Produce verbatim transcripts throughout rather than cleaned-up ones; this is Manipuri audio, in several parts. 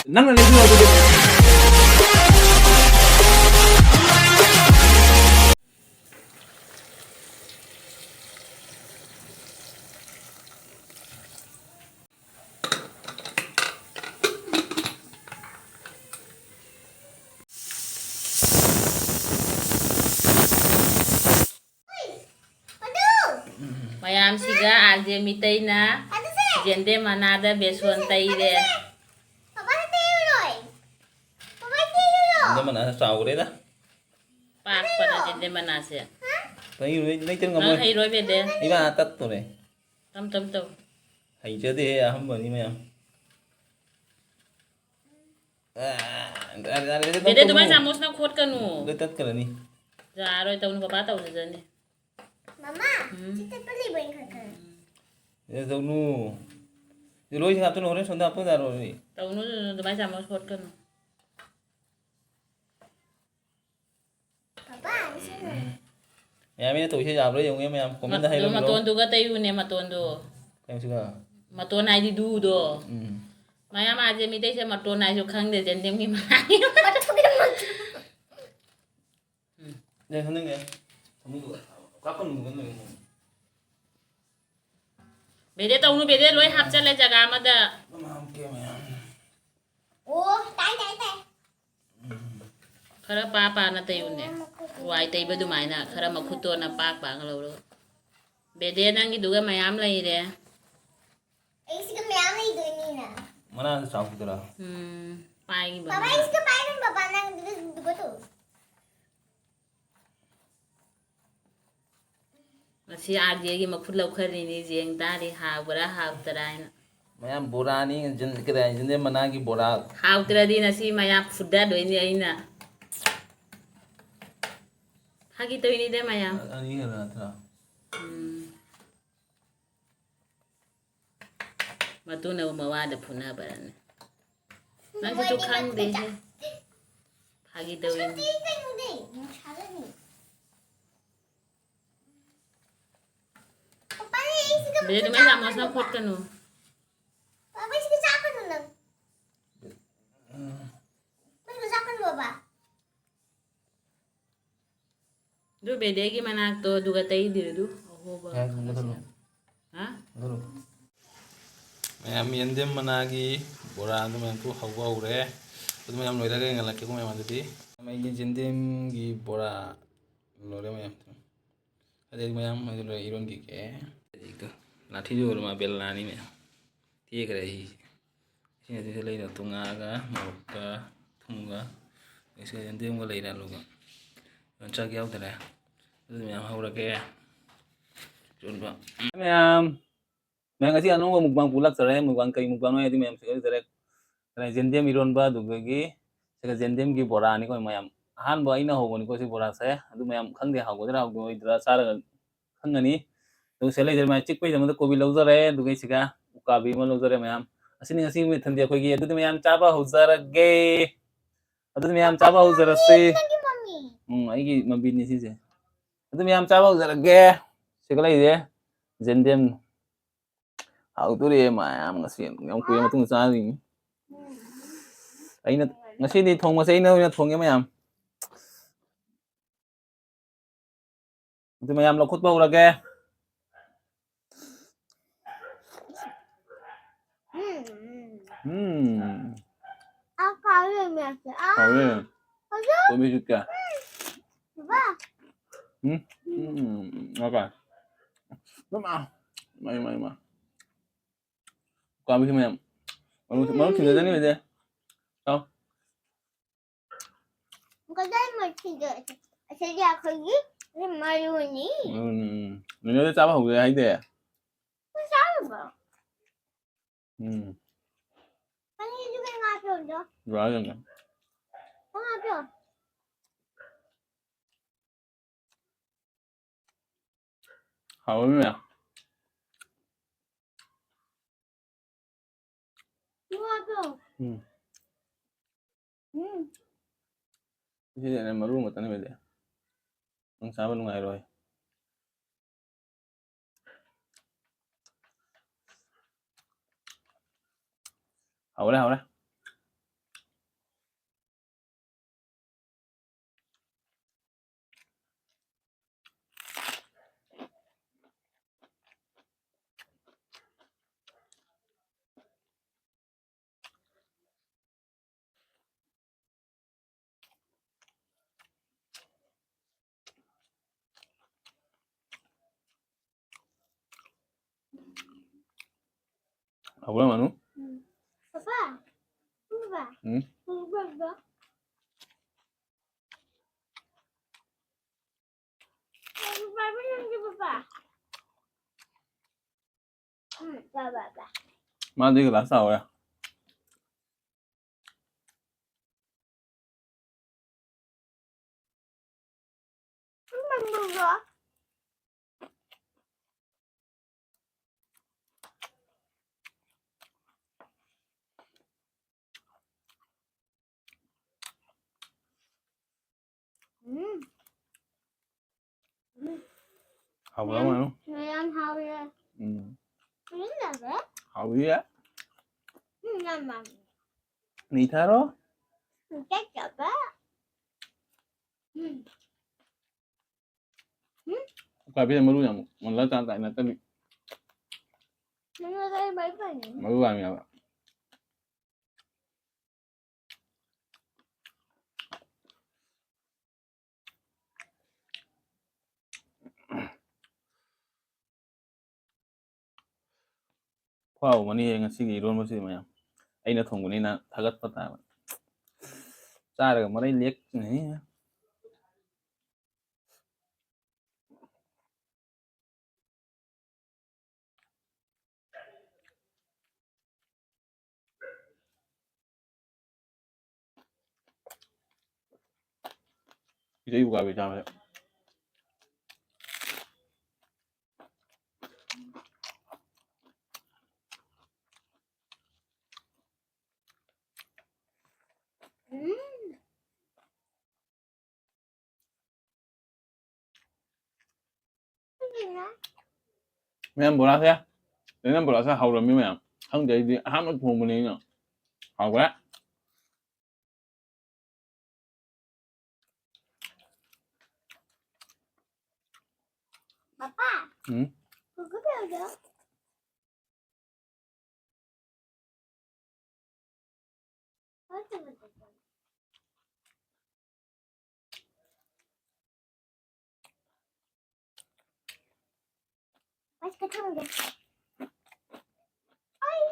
ꯅꯪꯅ ꯂꯩꯕꯤꯌꯣ ꯑꯗꯨꯗꯤ꯫ ꯃꯌꯥꯝꯁꯤꯒ ꯑꯥꯔ ꯖꯦ ꯃꯤꯇꯩꯅ ꯌꯦꯟꯗꯦꯝ ꯃꯅꯥꯗ ꯕꯦꯁꯣꯟ ꯇꯩꯔꯦ꯫ ꯌꯦꯟꯗꯦꯝ ꯃꯅꯥꯁꯦ ꯆꯥꯎꯈ꯭ꯔꯦꯗ꯫ ꯄꯥꯛꯄꯅ ꯌꯦꯟꯗꯦꯝ ꯃꯅꯥꯁꯦ꯫ ꯂꯩꯇ꯭ꯔ ꯅꯪ ꯉꯝꯃꯣꯏ꯫ ꯍꯩꯔꯣꯏ ꯕꯦꯗꯦ꯫ ꯏꯃꯥ ꯇꯠꯇꯣꯔꯦ꯫ ꯇꯝ ꯇꯝ ꯇꯧ꯫ ꯍꯩꯖꯗꯦꯍꯦ ꯑꯍꯟꯕꯅꯤ ꯃꯌꯥꯝ꯫ ꯑꯥ, ꯌꯥꯔꯦ, ꯌꯥꯔꯦ, ꯌꯥꯔꯦ, ꯕꯦꯗꯦ, ꯇꯧꯒꯅꯨ꯫ ꯑꯗꯨꯃꯥꯏꯅ ꯆꯥꯃꯁꯅ ꯈꯣꯠꯀꯅꯨ꯫ ꯂꯣꯏ ꯇꯠꯈ꯭ꯔꯅꯤ꯫ ꯌꯥꯔꯣꯏ, ꯇꯧꯅꯨ, ꯕꯕꯥ ꯇꯧꯖꯖꯅꯤ꯫ ꯃꯃꯥ, ꯎꯝ꯫ ꯁꯤ ꯇꯠꯄ ꯂꯩꯕ꯭ꯔꯥ ꯑꯩ ꯈꯔ ꯈꯔ? ꯁꯤꯗ ꯇꯧꯅꯨ꯫ ꯁꯤ ꯂꯣꯏ ꯍꯥꯞꯆꯤꯜꯂꯣ, ꯍꯣꯔꯦꯟ ꯁꯣꯝꯗ ꯍꯥꯞꯄ ꯌꯥꯔꯣꯏ꯫ ꯇꯧꯅꯨ, ꯑꯗꯨꯃꯥꯏꯅ ꯆꯥꯃꯁ ꯈꯣꯠꯀꯅꯨ꯫ ꯄꯥꯄꯥ, ꯁꯤ ꯂꯣꯏꯔꯦ꯫ ꯃꯌꯥꯝ ꯃꯤꯅ ꯇꯧꯔꯤꯁꯦ ꯌꯥꯕ꯭ꯔꯥ ꯌꯦꯡꯉꯨꯅꯦ ꯃꯌꯥꯝ, comment ꯃ-, ꯍꯥꯏꯔꯝꯃꯤꯔꯣ? ꯃꯇꯣꯟꯗꯨꯒ ꯇꯩꯌꯨꯅꯦ, ꯃꯇꯣꯟꯗꯣ꯫ ꯀꯩꯅꯣꯁꯤꯒ? ꯃꯇꯣꯟ ꯍꯥꯏꯗꯤ ꯗꯨꯗꯣ꯫ ꯎꯝ꯫ ꯃꯌꯥꯝ ꯑꯥꯔ ꯖꯦ ꯃꯤꯇꯩꯁꯦ ꯃꯇꯣꯟ ꯍꯥꯏꯁꯨ ꯈꯪꯗꯦ, ꯌꯦꯟꯗꯦꯝꯒꯤ ꯃꯅꯥꯒꯤ ꯃꯇꯣꯟ꯫ ꯎꯝ꯫ ꯌꯥꯏ, ꯍꯟꯗꯛ ꯌꯥꯏ꯫ ꯀꯥꯞꯄꯅꯨ, ꯀꯥꯞꯄꯅꯨ꯫ ꯕꯦꯗꯦ ꯇꯧꯅꯨ, ꯕꯦꯗꯦ ꯂꯣꯏ ꯍꯥꯞꯆꯜꯂꯦ ꯖꯒꯥ ꯑꯃꯗ꯫ ꯃꯃꯥ ꯍꯥꯞꯀꯦ ꯃꯌꯥꯝ꯫ ꯑꯣ, ꯇꯥꯏ, ꯇꯥꯏ, ꯇꯥꯏ꯫ ꯈꯔ ꯄꯥ ꯄꯥꯅ ꯇꯩꯌꯨꯅꯦ꯫ ꯋꯥꯏ ꯇꯩꯕ ꯑꯗꯨꯃꯥꯏꯅ ꯈꯔ ꯃꯈꯨꯠꯇꯣꯟꯅ ꯄꯥꯛ ꯄꯥꯛꯅ ꯂꯧꯔꯒ꯫ ꯕꯦꯗꯦ ꯅꯪꯒꯤꯗꯨꯒ ꯃꯌꯥꯝ ꯂꯩꯔꯦ꯫ ꯑꯩꯁꯤꯒ ꯃꯌꯥꯝ ꯂꯩꯗꯣꯏꯅꯤꯅ꯫ ꯃꯅꯥꯗ ꯆꯥꯎꯈꯤꯗꯣꯏꯔꯥ? ꯎꯝ, ꯄꯥꯏꯈꯤꯕꯅꯤ꯫ ꯕꯕꯥ, ꯑꯩꯁꯤꯒ ꯄꯥꯏꯒꯅꯨ, ꯕꯕꯥ, ꯅꯪ ꯑꯗꯨꯒ ꯇꯧ꯫ ꯉꯁꯤ ꯑꯥꯔ ꯖꯦꯒꯤ ꯃꯈꯨꯠ ꯂꯧꯈꯠꯂꯤꯅꯤ, ꯌꯦꯡ ꯇꯥꯔꯤ, ꯍꯥꯎꯕ꯭ꯔꯥ ꯍꯥꯎꯇ꯭ꯔꯥ ꯍꯥꯏꯅ꯫ ꯃꯌꯥꯝ ꯕꯣꯔꯥꯅꯤ, ꯖꯤꯟ-, ꯀꯗꯥꯏ, ꯌꯦꯟꯗꯦꯝ ꯃꯅꯥꯒꯤ ꯕꯣꯔꯥ꯫ ꯍꯥꯎꯇ꯭ꯔꯗꯤ ꯉꯁꯤ ꯃꯌꯥꯝ ꯐꯨꯗꯗꯣꯏꯅꯤ ꯑꯩꯅ꯫ ꯐꯥꯒꯤ ꯇꯧꯔꯤꯅꯤꯗ ꯃꯌꯥꯝ꯫ ꯑꯅꯤ ꯍꯦꯟꯅ ꯅꯠꯇ꯭ꯔꯥ? ꯎꯝ꯫ ꯃꯇꯨꯅꯕꯨ ꯃꯋꯥꯗ ꯐꯨꯅꯕ꯭ꯔꯅꯦ? ꯅꯪꯁꯨ ꯈꯪꯗꯦꯍꯦ꯫ ꯐꯥꯒꯤ ꯇꯧꯔꯤꯅꯤ꯫ ꯕꯦ, ꯑꯗꯨꯃꯥꯏꯅ ꯆꯥꯃꯁꯅ ꯈꯣꯠꯀꯅꯨ꯫ ꯑꯗꯨ ꯕꯦꯗꯦꯒꯤ ꯃꯅꯥꯛꯇꯣ ꯑꯗꯨꯒ ꯇꯩꯗ꯭ꯔꯤꯗꯨ ꯑꯍꯣꯕ ꯑꯦ, ꯈꯜꯂꯁꯤ꯫ ꯃꯨꯊꯠꯂꯨ꯫ ꯍꯥ? ꯃꯨꯊꯠꯂꯨ꯫ ꯃꯌꯥꯝ ꯌꯦꯟꯗꯦꯝ ꯃꯅꯥꯒꯤ ꯕꯣꯔꯥ ꯑꯗꯨ ꯃꯌꯥꯝꯗꯨ ꯍꯧꯕ ꯍꯧꯔꯦ꯫ ꯑꯗꯨ ꯃꯌꯥꯝ ꯂꯣꯏꯔꯒ ꯌꯦꯡꯍꯜꯂꯛꯀꯦꯀꯣ ꯃꯌꯥꯝ ꯑꯗꯨꯗꯤ꯫ ꯑꯩꯒꯤ ꯌꯦꯟꯗꯦꯝꯒꯤ ꯕꯣꯔꯥ ꯂꯣꯏꯔꯦ ꯃꯌꯥꯝ꯫ ꯑꯗꯩ ꯃꯌꯥꯝ ꯑꯗꯨ ꯂꯣꯏꯔ ꯏꯔꯣꯟꯈꯤꯒꯦ꯫ ꯑꯗꯩꯗꯣ ꯂꯥꯊꯤꯁꯨ ꯑꯣꯏꯔ ꯃꯥ ꯕꯦꯜꯂꯥꯅꯤ ꯃꯌꯥꯝ꯫ ꯇꯦꯛꯈ꯭ꯔꯦ ꯑꯩꯁꯦ꯫ ꯏꯁꯤꯡ ꯑꯗꯨꯁꯨ ꯂꯩꯔꯦ ꯇꯨꯡꯉꯥꯒ ꯃꯣꯔꯣꯛꯀ ꯊꯨꯝꯒ ꯑꯗꯒꯤ ꯌꯦꯟꯗꯦꯝꯒ ꯂꯩꯔꯦ ꯑꯂꯨꯒ꯫ ꯌꯣꯡꯆꯥꯛ ꯌꯥꯎꯗꯔꯦ꯫ ꯑꯗꯨ ꯃꯌꯥꯝ ꯍꯧꯔꯒꯦ꯫ ꯏꯔꯣꯟꯕ꯫ ꯃꯌꯥꯝ꯫ ꯃꯌꯥꯝ ꯉꯁꯤ ꯑꯅꯧꯕ ꯃꯨꯛꯕꯥꯡ ꯄꯨ ꯂꯥꯛꯆꯔꯦ꯫ ꯃꯨꯛꯕꯥꯡ ꯀꯩ ꯃꯨꯛꯕꯥꯡꯅꯣ ꯍꯥꯏꯗꯤ ꯃꯌꯥꯝ ꯁꯤꯡꯅꯖꯔꯦ꯫ ꯀꯩꯅꯣ, ꯌꯦꯟꯗꯦꯝ ꯏꯔꯣꯟꯕ ꯑꯗꯨꯗꯒꯤ ꯁꯤꯒ ꯌꯦꯟꯗꯦꯝꯒꯤ ꯕꯣꯔꯥꯅꯤꯀꯣ ꯃꯌꯥꯝ꯫ ꯑꯍꯥꯟꯕ ꯑꯩꯅ ꯍꯧꯕꯅꯤꯀꯣ ꯁꯤ ꯕꯣꯔꯥꯁꯦ꯫ ꯑꯗꯨ ꯃꯌꯥꯝ ꯈꯪꯗꯦ ꯍꯥꯎꯒꯗ꯭ꯔꯥ ꯍꯥꯎꯔꯣꯏꯗ꯭ꯔꯥ ꯆꯥꯔꯒ ꯈꯪꯒꯅꯤ꯫ ꯑꯗꯨ ꯁꯤꯗ ꯂꯩꯖꯔꯦ ꯃꯌꯥꯝ ꯆꯤꯛꯄꯒꯤꯗꯃꯛꯇ ꯀꯣꯕꯤ ꯂꯧꯖꯔꯦ꯫ ꯑꯗꯨꯒ ꯁꯤꯒ ꯎꯀꯥꯕꯤ ꯑꯃ ꯂꯧꯖꯔꯦ ꯃꯌꯥꯝ꯫ ꯑꯁꯤꯅꯤ ꯉꯁꯤ ꯃꯊꯦꯜꯗꯤ ꯑꯩꯈꯣꯏꯒꯤ꯫ ꯑꯗꯨꯗꯤ ꯃꯌꯥꯝ ꯆꯥꯕ ꯍꯧꯖꯔꯒꯦ꯫ ꯑꯗꯨꯗꯤ ꯃꯌꯥꯝ ꯆꯥꯕ ꯍꯧꯖꯔꯁꯤ꯫ ꯅꯪꯒꯤ ꯃꯃꯤ꯫ ꯎꯝ, ꯑꯩꯒꯤ ꯃꯝꯕꯤꯅꯤ ꯁꯤꯁꯦ꯫ ꯑꯗꯨ ꯃꯌꯥꯝ ꯆꯥꯕ ꯍꯧꯖꯔꯒꯦ꯫ ꯁꯤꯒ ꯂꯩꯔꯦ ꯌꯦꯟꯗꯦꯝ꯫ ꯍꯥꯎꯗꯣꯔꯦ ꯃꯌꯥꯝ, ꯉꯁꯤ ꯌꯥꯝ ꯀꯨꯏꯔ ꯃꯇꯨꯡꯗ ꯆꯥꯔꯤꯅꯤ꯫ ꯑꯩꯅ, ꯉꯁꯤꯗꯤ ꯊꯣꯡꯕꯁꯦ ꯑꯩꯅ ꯑꯣꯏꯅ ꯊꯣꯡꯉꯦ ꯃꯌꯥꯝ꯫ ꯑꯗꯨ ꯃꯌꯥꯝ ꯂꯧꯈꯠꯄ ꯍꯧꯔꯒꯦ꯫ ꯎꯝ꯫ ꯎꯝ꯫ ꯍꯥꯎꯋꯦ꯫ ꯀꯣꯕꯤ ꯆꯤꯛꯀ꯫ ꯎꯝ꯫ ꯎꯝ꯫ ꯃꯥ꯫ ꯃꯥ꯫ ꯃꯥ꯫ ꯃꯥ꯫ ꯀꯣꯕꯤꯁꯤ ꯃꯌꯥꯝ꯫ ꯃꯔꯨ, ꯃꯔꯨ ꯊꯤꯟꯖꯗꯅꯤ ꯃꯁꯦ꯫ ꯆꯥꯎ꯫ ꯀꯗꯥꯏ ꯃꯔꯨ ꯊꯤꯟꯖ-, ꯑꯁꯤꯗꯤ ꯑꯩꯈꯣꯏꯒꯤ ꯃꯔꯨꯅꯤ꯫ ꯃꯔꯨꯅꯤ, ꯎꯝ꯫ ꯅꯦꯅꯦꯗꯤ ꯆꯥꯕ ꯍꯧꯗ꯭ꯔꯤ ꯍꯥꯏꯗꯦ꯫ ꯅꯪ ꯆꯥꯔꯕꯣ? ꯎꯝ꯫ ꯄꯅꯤꯔꯗꯨ ꯀꯩ ꯉꯥ ꯄꯤꯌꯣꯗꯣ? ꯂꯥꯛꯑ ꯌꯦꯡꯒꯦ꯫ ꯉꯥ ꯄꯤꯌꯣ꯫ ꯍꯥꯎꯕꯅꯦ꯫ ꯉꯥ ꯄꯤꯌꯣ꯫ ꯎꯝ꯫ ꯎꯝ꯫ ꯁꯤꯗꯤ ꯃꯔꯨ ꯉꯥꯛꯇꯅꯦ ꯃꯁꯦ꯫ ꯅꯪ ꯆꯥꯕ ꯅꯨꯡꯉꯥꯏꯔꯣꯏ꯫ ꯍꯥꯎꯔꯦ, ꯍꯥꯎꯔꯦ꯫ ꯍꯧꯔꯝꯃꯅꯨ꯫ ꯎꯝ꯫ ꯄꯄꯥ, ꯄꯄꯥ, ꯎꯝ꯫ ꯄꯄꯥ, ꯄꯄꯥ, ꯄꯄꯥ, ꯄꯄꯥ꯫ ꯎꯝ, ꯄꯄꯥ, ꯄꯄꯥ꯫ ꯃꯥꯗꯤ ꯒ꯭ꯂꯥꯁ ꯆꯥꯎꯔꯦ꯫ ꯎꯝ, ꯃꯪꯒꯜꯗꯣ꯫ ꯎꯝ꯫ ꯎꯝ꯫ ꯍꯥꯎꯕ꯭ꯔꯥ ꯃꯥꯅꯨ? ꯌꯥꯝ ꯍꯥꯎꯋꯦ꯫ ꯎꯝ꯫ ꯎꯝ, ꯌꯥꯝꯃꯦ꯫ ꯍꯥꯎꯏꯌꯦ꯫ ꯎꯝ, ꯌꯥꯝ ꯍꯥꯎꯋꯦ꯫ ꯅꯤꯊꯔꯣ? ꯎꯝ, ꯆꯥꯛ ꯆꯥꯕ꯫ ꯎꯝ꯫ ꯀꯥꯕꯤ ꯃꯔꯨ ꯌꯥꯝ ꯃꯨꯜꯂ ꯆꯥ ꯇꯥꯏ ꯅꯠꯇꯕꯤ꯫ ꯅꯪ ꯉꯁꯥꯏ ꯃꯔꯨ ꯄꯥꯏꯅꯤ꯫ ꯃꯔꯨ ꯌꯥꯝ ꯌꯥꯕ꯫ ꯈꯨꯍꯥꯎ ꯑꯃꯅꯤꯍꯦ ꯉꯁꯤꯒꯤ ꯏꯔꯣꯟꯕꯁꯤꯗꯤ ꯃꯌꯥꯝ꯫ ꯑꯩꯅ ꯊꯣꯡꯕꯅꯤꯅ ꯊꯥꯒꯠꯄ ꯇꯥꯕ꯫ ꯆꯥꯔꯒ ꯃꯔꯩ ꯂꯦꯛꯅꯤ꯫ ꯏꯁꯩꯕꯨ ꯀꯥꯕꯤ ꯆꯥꯕꯁꯦ꯫ ꯎꯝ꯫ ꯁꯤꯁꯤꯅ ꯃꯌꯥꯝ ꯕꯣꯔꯥꯁꯦ, ꯂꯩꯅꯝ ꯕꯣꯔꯥꯁꯦ ꯍꯧꯔꯝꯃꯤ ꯃꯌꯥꯝ꯫ ꯈꯪꯗꯦ ꯑꯩꯗꯤ ꯑꯍꯥꯟꯕ ꯊꯣꯡꯕꯅꯤꯅ꯫ ꯍꯥꯎꯈ꯭ꯔꯦ꯫ ꯄꯄꯥ, ꯎꯝ꯫ ꯀꯨꯀꯨ ꯇꯧꯗꯣ꯫ ꯑꯁ, ꯀꯊꯪꯗ꯫ ꯑꯩ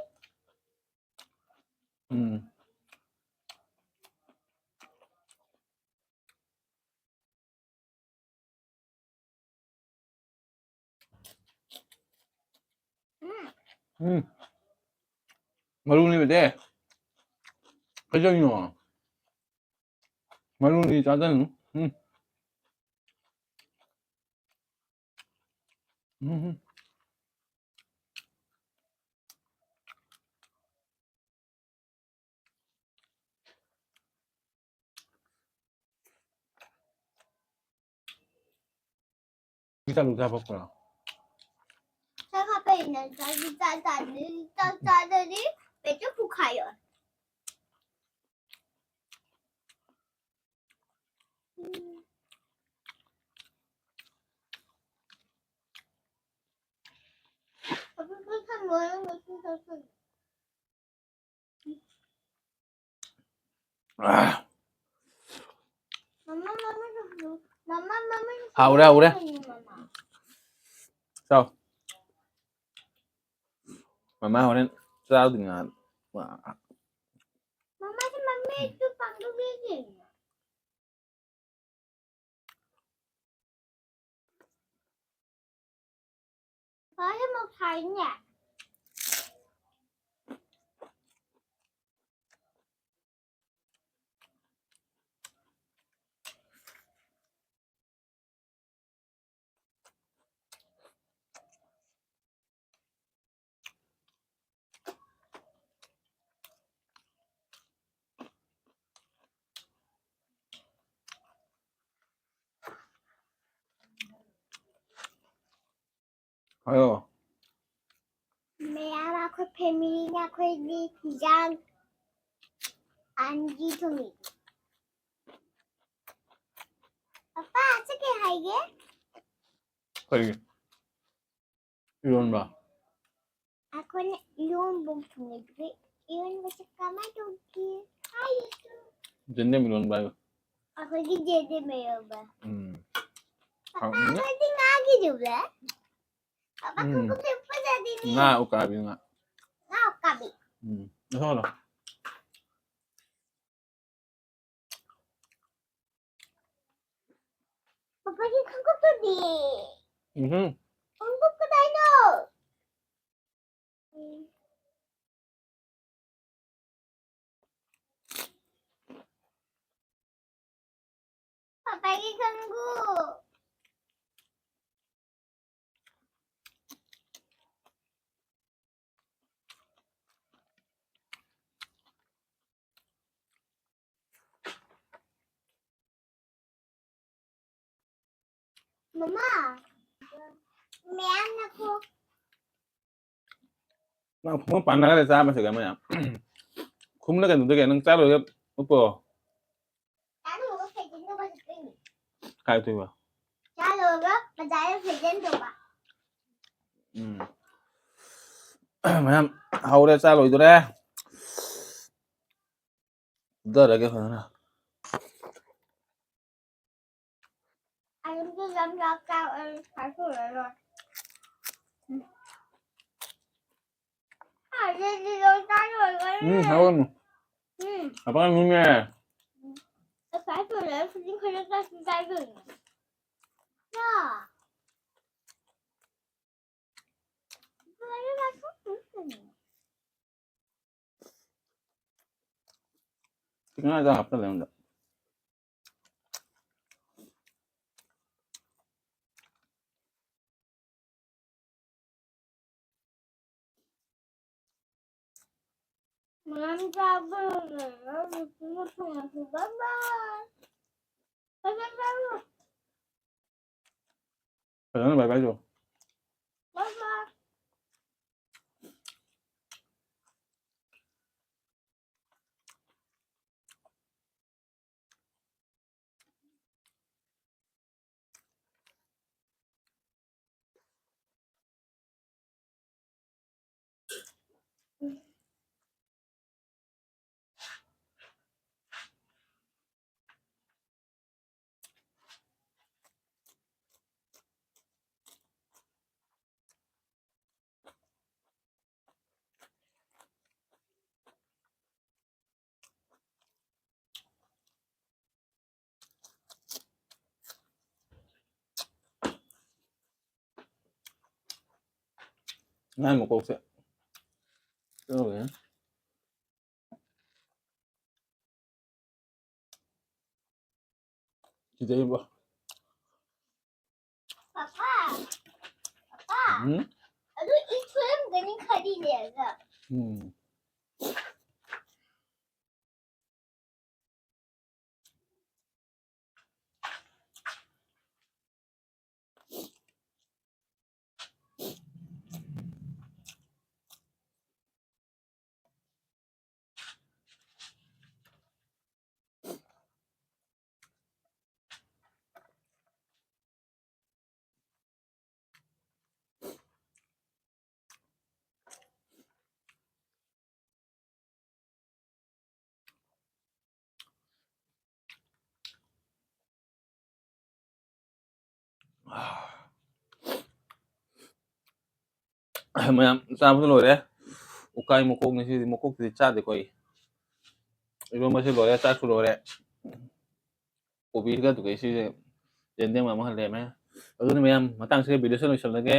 ꯎꯝ꯫ ꯃꯔꯨꯅꯦꯕꯗꯤ꯫ ꯀꯩꯗꯧꯔꯤꯅꯣ? ꯃꯔꯨꯅꯤ ꯆꯥꯗꯅꯨ꯫ ꯎꯝ꯫ ꯎꯝ꯫ ꯆꯥꯛ ꯆꯥꯕ ꯄꯨꯔꯛꯑꯣ꯫ ꯆꯥꯛ ꯍꯥꯞꯄꯛꯏꯅꯦ, ꯆꯥꯛ ꯆꯥ-, ꯆꯥꯗ꯭ꯔꯗꯤ, ꯆꯥꯛ ꯆꯥꯗ꯭ꯔꯗꯤ ꯄꯦꯇꯨ ꯄꯨꯈꯥꯏꯌꯣ꯫ ꯎꯝ꯫ ꯑꯗꯨ ꯄꯨꯡ ꯊꯝꯃꯣ, ꯅꯪ ꯉꯁꯤ ꯆꯠꯀꯅꯤ꯫ ꯍꯥꯎꯔꯦ, ꯍꯥꯎꯔꯦ꯫ ꯆꯥꯎ꯫ ꯃꯃꯥ ꯍꯣꯔꯦꯟ ꯆꯥꯔꯨꯗꯣꯏꯅꯤ ꯉꯥꯏꯍꯥꯛ꯫ ꯃꯃꯥꯁꯦ ꯃꯃꯤꯠꯇꯨ ꯄꯥꯡꯊꯣꯛꯄꯤꯒꯦ꯫ ꯐꯔꯦ, ꯑꯃꯨꯛ ꯁꯥꯏꯅꯦ꯫ ꯍꯥꯏꯌꯣ꯫ ꯃꯌꯥꯝ ꯑꯩꯈꯣꯏ ꯐꯦꯃꯤꯂꯤꯅ ꯑꯩꯈꯣꯏꯒꯤ ꯍꯤꯟꯖꯥꯡ ꯑꯅꯤ ꯊꯣꯡꯉꯤ꯫ ꯄꯄꯥ, ꯁꯤ ꯀꯩ ꯍꯥꯏꯒꯦ? ꯀꯩꯒꯤ? ꯏꯔꯣꯟꯕ꯫ ꯑꯩꯈꯣꯏꯅ ꯏꯔꯣꯟꯕ ꯊꯣꯡꯉꯦ꯫ ꯑꯗꯨꯒ ꯏꯔꯣꯟꯕꯁꯦ ꯀꯃꯥꯏꯅ ꯇꯧꯒꯦ? ꯍꯥꯏꯌꯨ꯫ ꯌꯦꯟꯗꯦꯝ ꯏꯔꯣꯟꯕ ꯍꯥꯏꯌꯨ꯫ ꯑꯩꯈꯣꯏꯒꯤ ꯌꯦꯟꯗꯦꯝ ꯏꯔꯣꯟꯕ꯫ ꯎꯝ꯫ ꯄꯄꯥ, ꯍꯥꯎꯅꯤ꯫ ꯑꯩꯈꯣꯏꯗꯤ ꯉꯥꯒꯤ ꯏꯔꯣꯟꯕ꯫ ꯄꯄꯥ, ꯎꯝ꯫ ꯈꯣꯡꯎꯞꯁꯦ ꯐꯖꯗꯦꯅꯦ꯫ ꯉꯥ ꯎꯀꯥꯕꯤ ꯉꯥ꯫ ꯉꯥ ꯎꯀꯥꯕꯤ꯫ ꯎꯝ꯫ ꯂꯧꯊꯣꯛꯍꯜꯂꯣ꯫ ꯄꯄꯥꯒꯤ ꯈꯣꯡꯎꯞꯇꯨꯗꯤ? ꯎꯝꯍꯨꯝ꯫ ꯈꯣꯡꯎꯞ ꯀꯗꯥꯏꯅꯣ? ꯄꯥꯄꯥꯒꯤ ꯈꯣꯡꯒꯨꯞ꯫ ꯃꯃꯥ, ꯃꯌꯥꯝ ꯅꯈꯣ꯫ ꯅꯪ ꯈꯣꯡꯎꯞ ꯄꯥꯟꯅꯈ꯭ꯔꯦ ꯆꯥꯕꯁꯤꯒ ꯃꯌꯥꯝ꯫ ꯈꯨꯝꯅ ꯀꯩꯅꯣꯗ ꯀꯩꯅꯣ ꯅꯪ ꯆꯥ ꯂꯣꯏꯔꯒ ꯎꯞꯄꯣ꯫ ꯆꯥ ꯂꯣꯏꯔꯒ ꯐꯦꯡꯖꯤꯟ ꯇꯧꯕ ꯆꯠꯇꯣꯏꯅꯦ꯫ ꯀꯥꯏ ꯆꯠꯇꯣꯏꯕ? ꯆꯥ ꯂꯣꯏꯔꯒ ꯕꯖꯥꯔꯗ ꯐꯦꯡꯖꯤꯟ ꯇꯧꯕ꯫ ꯎꯝ꯫ ꯃꯌꯥꯝ ꯍꯧꯔꯦ, ꯆꯥ ꯂꯣꯏꯗꯣꯔꯦ꯫ ꯐꯨꯊꯔꯒꯦ ꯐꯖꯅ꯫ ꯑꯗꯨꯝꯁꯨ ꯌꯥꯝ ꯆꯥꯛ ꯆꯥ-, ꯑꯩ ꯆꯥꯊꯣꯛꯑꯔꯣꯏ꯫ ꯎꯝ꯫ ꯑꯗꯨꯗꯤ ꯂꯣꯏ ꯆꯥ ꯂꯣꯏꯈ꯭ꯔꯦ꯫ ꯎꯝ, ꯍꯥꯎꯔꯝꯃꯤ꯫ ꯎꯝ꯫ ꯑꯄꯥ ꯅꯨꯡꯉꯥꯏ꯫ ꯉꯁꯥꯏ ꯇꯣꯏꯂꯦꯠ ꯈꯨꯗꯤꯡ ꯈꯔ ꯆꯥꯁꯤ ꯆꯥꯏꯗꯣꯏꯅꯦ꯫ ꯆꯥ꯫ ꯂꯣꯏꯔꯦ, ꯆꯥꯊꯣꯛꯇꯣꯏꯅꯦ꯫ ꯆꯤꯛꯀꯟ ꯍꯤꯗꯥꯛ ꯍꯥꯞꯆꯜꯂꯦ ꯑꯩꯉꯣꯟꯗ꯫ ꯃꯌꯥꯝ ꯆꯥꯕ ꯂꯣꯏꯔꯒ ꯃꯊꯪꯗ ꯊꯦꯡꯅꯁꯤ꯫ Bye bye. Bye bye, bye bye. ꯐꯖꯅ bye bye ꯇꯧ꯫ Bye bye. ꯉꯥꯏ ꯃꯀꯣꯛꯁꯦ ꯀꯩꯗꯧꯔꯒꯦ? ꯁꯤ ꯐꯖꯩꯕꯣ꯫ ꯄꯄꯥ, ꯄꯄꯥ, ꯎꯝ? ꯑꯗꯨ ꯏ ꯊꯣꯛꯂꯝꯒꯅꯤ ꯈꯜꯂꯤꯅꯦ ꯑꯗ꯫ ꯎꯝ꯫ ꯃꯌꯥꯝ ꯆꯥꯕꯁꯨ ꯂꯣꯏꯔꯦ꯫ ꯎꯀꯥꯏ ꯃꯀꯣꯛꯅꯤ ꯁꯤꯗꯤ, ꯃꯀꯣꯛꯇꯨꯗꯤ ꯆꯥꯗꯦꯀꯣ ꯑꯩ꯫ ꯏꯔꯣꯟꯕꯁꯨ ꯂꯣꯏꯔꯦ, ꯆꯥꯛꯁꯨ ꯂꯣꯏꯔꯦ꯫ ꯀꯣꯕꯤꯁꯤꯒ ꯑꯗꯨꯒ ꯁꯤꯁꯦ ꯌꯦꯟꯗꯦꯝ ꯑꯃ ꯂꯩꯔꯝꯃꯦ꯫ ꯑꯗꯨꯅ ꯃꯌꯥꯝ ꯃꯇꯥꯡꯁꯤꯗ ꯚꯤꯗꯤꯑꯣꯁꯦ ꯂꯣꯏꯁꯤꯜꯂꯒꯦ꯫